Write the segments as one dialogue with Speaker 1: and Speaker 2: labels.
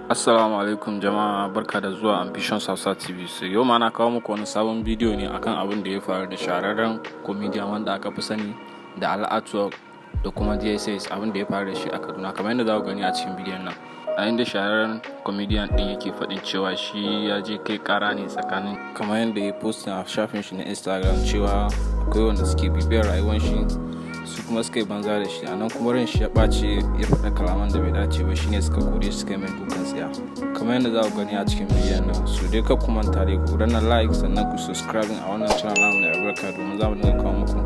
Speaker 1: Assalamu alaikum jama'a, barka da zuwa Ambitions Hausa TV. So yau ma na kawo muku wani sabon bidiyo ne akan abin da ya faru da shahararren comedian wanda aka fi sani da Al Artwork da kuma DSS, abin da ya faru da shi a Kaduna, kamar yadda za ku gani a cikin bidiyon nan. A inda shahararren comedian din yake faɗin cewa shi ya je kai ƙara ne tsakanin, kamar yadda ya posting a shafin shi na Instagram, cewa akwai wanda suke bibiyar rayuwar shi, su kuma suka yi banza da shi. A nan kuma ran shi ya ɓace, ya faɗa kalaman da bai dace ba, shine suka kore shi, suka yi mai dukan tsiya, kamar yadda za ku gani a cikin bidiyon nan. So dai kar ku manta dai ku danna like, sannan ku subscribe a wannan channel namu mai albarka, domin za mu dinga kawo muku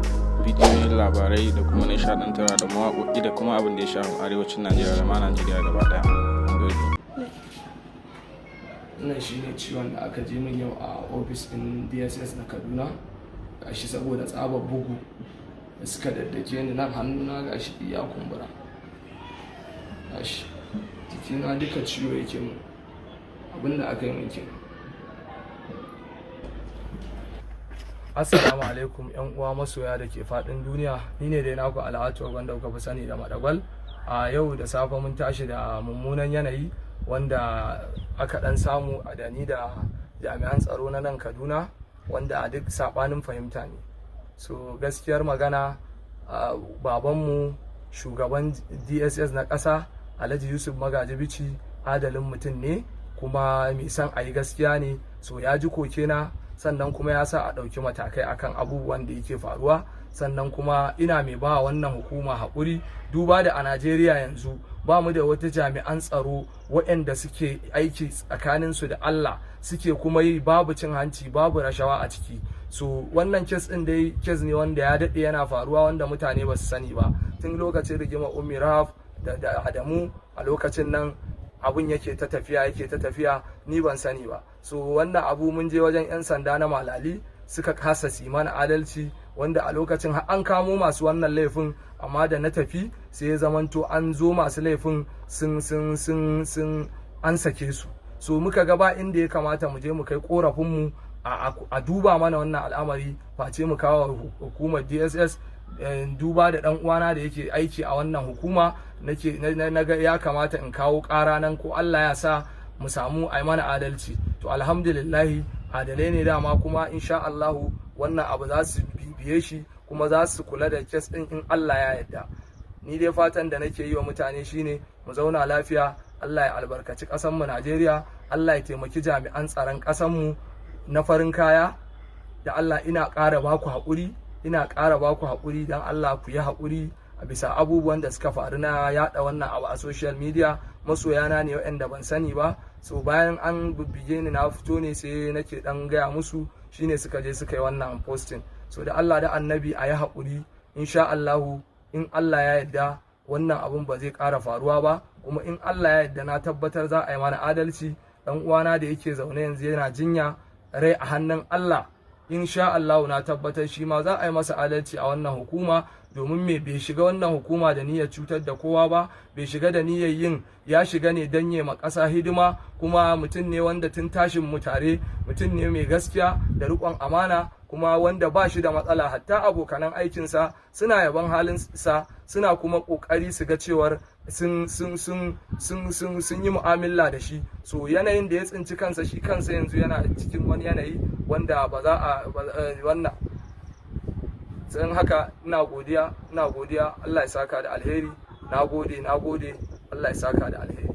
Speaker 1: bidiyoyin labarai da kuma nishaɗantarwa da mawaƙoƙi da kuma abin da ya shafi arewacin Najeriya da ma Najeriya gaba ɗaya. Mun gode.
Speaker 2: Wannan shine ciwon da aka ji min yau a ofis ɗin DSS na Kaduna. Gashi, saboda tsabar bugu da suka daddake ni, nan hannuna gashi ya kumbura, gashi jikina duka ciwo yake mun. Abinda aka yi min kenan. Assalamu alaikum yan uwa masoya da ke faɗin duniya. Ni ne dai naku Al'atu, wanda kuka fi sani da Madagwal. A yau da safe mun tashi da mummunan yanayi wanda aka dan samu a da ni da jami'an tsaro na nan Kaduna, wanda a duk sabanin fahimta ne. So gaskiyar magana, babanmu shugaban DSS na ƙasa, Alhaji Yusuf Magaji Bichi, adalin mutum ne kuma mai son a yi gaskiya ne. So ya ji kokena, sannan kuma ya sa a ɗauki matakai akan abubuwan da yake faruwa. Sannan kuma ina mai ba wannan hukuma haƙuri, duba da a Najeriya yanzu ba mu da wata jami'an tsaro waɗanda suke aiki tsakaninsu da Allah, suke kuma yi babu cin hanci, babu rashawa a ciki. So wannan case ɗin dai case ne wanda ya daɗe yana faruwa, wanda mutane ba su sani ba. Tun lokacin rigimar Ummi Rahaf da Adamu, a lokacin nan abun yake ta tafiya, yake ta tafiya, ni ban sani ba. So wannan abu mun je wajen 'yan sanda na Malali, suka kasa su mana adalci, wanda a lokacin har an kamo masu wannan laifin. Amma da na tafi, sai ya zamanto an zo masu laifin sun an sake su. So muka ga ba inda ya kamata mu je mu kai korafinmu a duba mana wannan al'amari face mu kawo hukumar DSS, duba da dan uwana da yake aiki a wannan hukuma. Nake na ga ya kamata in kawo ƙara nan, ko Allah ya sa mu samu a mana adalci. To alhamdulillahi, adalai ne dama, kuma insha Allahu wannan abu za su bibiye shi kuma za su kula da case din in Allah ya yarda. Ni dai fatan da nake yi wa mutane shine mu zauna lafiya. Allah ya albarkaci ƙasar mu Najeriya. Allah ya taimaki jami'an tsaron ƙasar mu na farin kaya. Da Allah ina ƙara baku haƙuri, ina ƙara baku haƙuri, don Allah ku yi haƙuri a bisa abubuwan da suka faru na yaɗa wannan abu a social media. Masoyana ne waɗanda ban sani ba. So bayan an bibbige ni na fito ne, sai nake dan gaya musu, shine suka je suka yi wannan posting. So da Allah da Annabi a yi haƙuri. Insha Allahu, in Allah ya yarda, wannan abun ba zai ƙara faruwa ba. Kuma in Allah ya yarda, na tabbatar za a yi mana adalci. Dan uwana da yake zaune yanzu yana jinya, rai a hannun Allah, insha Allah na tabbatar shi ma za a yi masa adalci a wannan hukuma. Domin me? Bai shiga wannan hukuma da niyyar cutar da kowa ba, bai shiga da niyyar yin, ya shiga ne don yi ma ƙasa hidima. Kuma mutum ne wanda tun tashin mu tare, mutum ne mai gaskiya da riƙon amana, kuma wanda ba shi da matsala. Hatta abokanan aikinsa suna yaban halinsa, suna kuma ƙoƙari su ga cewar sun yi mu'amala da shi. So yanayin da ya tsinci kansa, shi kansa yanzu yana cikin wani yanayi wanda ba za a wannan. Don haka ina godiya, ina godiya. Allah ya saka da alheri. Na gode, na gode. Allah ya saka da alheri.